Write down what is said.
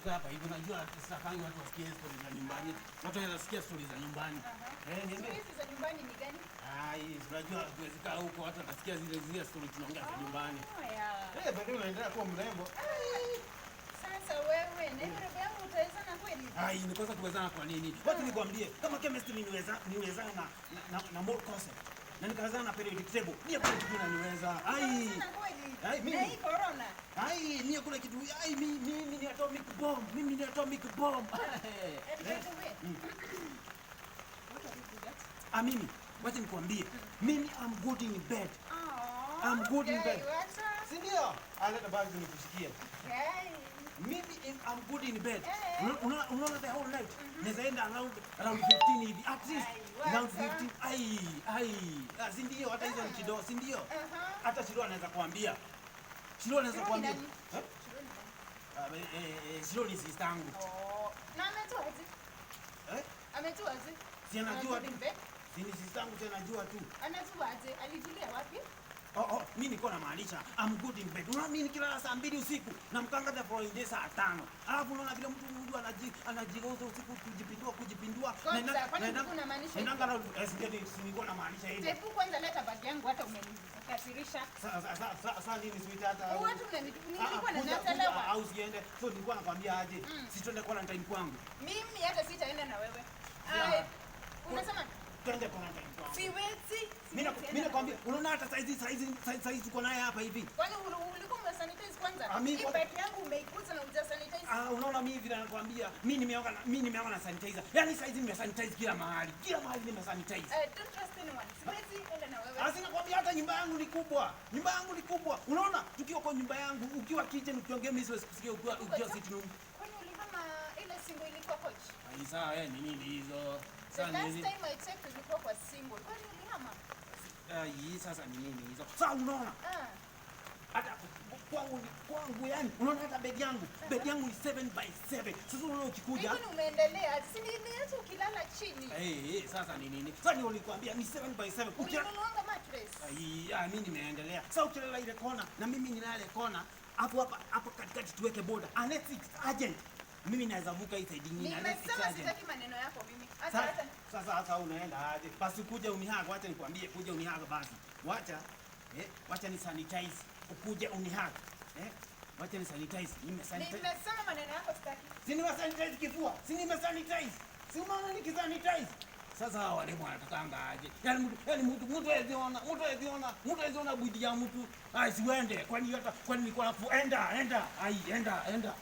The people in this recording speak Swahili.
Tukae hapa hivi, unajua sitakangi watu wasikie stories za nyumbani. Watu wanaweza sikia stories za nyumbani. Eh, niambie. Hizi za nyumbani ni gani? Ai, unajua tuwezi kaa huko watu watasikia zile zile stories tunaongea za nyumbani. Oh, yeah. Eh, bado unaendelea kuwa mrembo. Sasa wewe na hiyo robo yangu utawezana kweli? Ai, nikosa kuwezana kwa nini? Wacha nikwambie, kama chemistry niwezana na mole concept. Na nikawezana na periodic table. Mimi hakuna kitu inaniweza. Ai. Utawezana kweli? Ai, mimi. Na hii corona. Ai, mimi hakuna kitu. Ai, mimi ni atomic bomb. Mimi ni atomic bomb. And by the way, what are you good at? Ah, mimi, wacha nikwambie. Mimi I'm good in bed. Aw, I'm good in guy, bed. wacha. Si ndio? Aleta bag nikushikie. Guy. Mimi I'm good in bed. Eh. Unaona the whole night. Naweza enda around 15 hivi. At least Ai, around wacha. 15. Ai, ai. Ah, si ndio hata hizo ni kidogo, si ndio? Aha. Hata Shiro anaweza kuambia. Shiro anaweza Shiro ni kuambia. nani? Eh? Shiro ni nani? Ah, Shiro ni sister yangu. Oh, na ametoa aje? Eh? Ametoa aje? Si anajua Anajua tu. in bed? Si ni sister yangu tena anajua tu. Anajua aje? Alijulia wapi? Oh, mimi nilikuwa namaanisha I'm good in bed. Unaona mimi nikilala saa 2 usiku na mkanga the following day saa 5. Alafu unaona vile mtu anajigeuza usiku kujipindua kujipindua. Kwanza, kwani ulikuwa unamaanisha hivyo? Naenda round, ndio si nilikuwa namaanisha hivyo. Tepu kwanza leta bag yangu hata umenikasirisha. Sasa nini sweetheart? Watu nilikuwa na natalewa. Au siende. So nilikuwa nakwambia aje? Si twende quarantine kwangu. Mimi hata sitaenda na wewe. Yeah. Ai, unasema Twende quarantine kwangu. siwezi. Mimi nakwambia unaona hata saizi tuko naye hapa hivi. Kwani ulikuwa umesanitize kwanza? Ah, mimi Hii kwanza- bag yangu umeikuza na hujasanitize. Ah, unaona mimi vile nakwambia, mimi nimeoga na sanitizer. Yaani saizi nimesanitize kila mahali. Kila mahali nimesanitize. Don't trust anyone. Siwezi enda na wewe. Asi nakwambia hata nyumba yangu ni kubwa. Nyumba yangu ni kubwa. Unaona tukiwa kwa nyumba yangu, ukiwa kitchen ukiongea mimi siwezi kusikia ukiwa sitting room. Kwani ulihama ile single ilikuwa coach? Ai sawa, eh, ni nini hizo? The Sasa ni last hizi. time I checked ulikuwa kwa single. Kwani ulihama? Ai, sasa ni nini hizo? Sasa unaona Ah. hata kwangu ni kwangu yani, unaona hata bed yangu. Bed yangu ni 7 by 7. Sasa unaona ukikuja Mbinguni umeendelea. Si ni hata ukilala chini. Eh, sasa ni nini? Sasa ndio nilikwambia ni 7 by 7. Ulinunuanga mattress. Ai, ah, mimi nimeendelea. Sasa ukilala ile kona na mimi nilale kona, hapo hapa hapo katikati tuweke border. Unless it's urgent. Mimi naweza vuka hii side nyingine unless it's Nimesema urgent. sitaki maneno yako mimi. Hata Sasa hata sasa unaenda aje? Basi kuja unihug, wacha nikwambie kuja unihug basi. Wacha wacha ni sanitize. Ukuje unihug. Eh? Wacha ni sanitize. Nime sanitize. Nimesema maneno yako sitaki. Si nime sanitize kifua. Si nime sanitize. Si unaona nikisanitize? Sasa hawa walimu wanatakanga aje? Yaani mtu hawezi ona, mtu hawezi ona, mtu hawezi ona bwidi ya mtu. Ai siuende. Kwani hata kwani nilikuwa nafu enda, enda. Ai enda, enda.